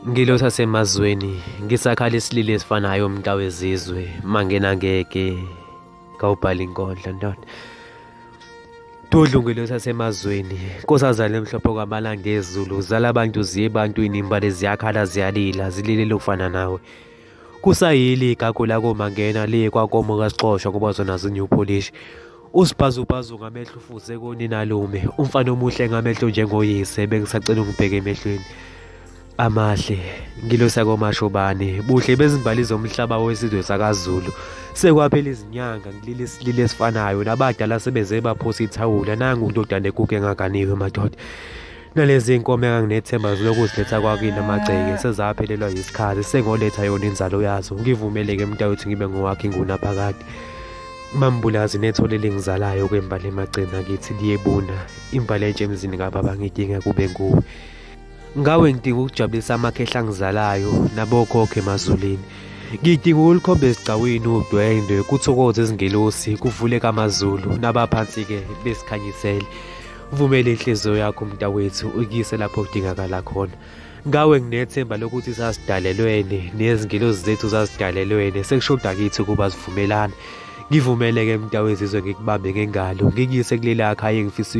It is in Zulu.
Ngilotha semazweni ngisakhala isililo esifanayo mntawezizwe mangena ngeke kawubhala inkondlo ndoda. Dudlu ngilotha semazweni nkosazana emhlophe kwamalanga ezulu zala abantu ziye ebantwini imbali ziyakhala ziyalila zililele ukufana nawe. Kusayili igagu lakomangena liye kwakomo kasixoshwa ngoba zona zinew polish. Usibhazubhazu ngamehlo ufuze koninalume umfana omuhle ngamehlo njengoyise bengisacela ungibheke emehlweni. Amahle ngilosa komashobane buhle bezimbali zomhlaba wesizwe sakaZulu sekwaphela izinyanga ngilile isililo esifanayo nabadala sebeze baphosa ithawula nangu undodana ekuke engaganiwe madoda nalezi nkomo enganginethemba lokuziletha kwakini amagceke sezaphelelwa yisikhathi sengoletha yona inzalo yazo ngivumeleke mntawethu ngibe ngowakhe ingunaphakade Mambulazi nethole elingizalayo kwembali emagcina kithi liyebuna imbali entsha emzini kababa ngidinga kube nguwe Ngawe ngidinga ukujabulisa amakhehla angizalayo nabokhokho emazulwini. Ngidinga ukulikhomba esigcawini udwendwe kuthokoze izingelosi kuvuleka amazulu nabaphansi-ke besikhanyisele. Vumela inhliziyo yakho mntawethu ukuyise lapho kudingakala khona. Ngawe nginethemba lokuthi sasidalelwene nezingelosi zethu zazidalelwene sekushoda kithi ukuba sivumelane. Ngivumeleke mntawezizwe ngikubambe ngengalo ngikuyise kuleli khaya engifisa.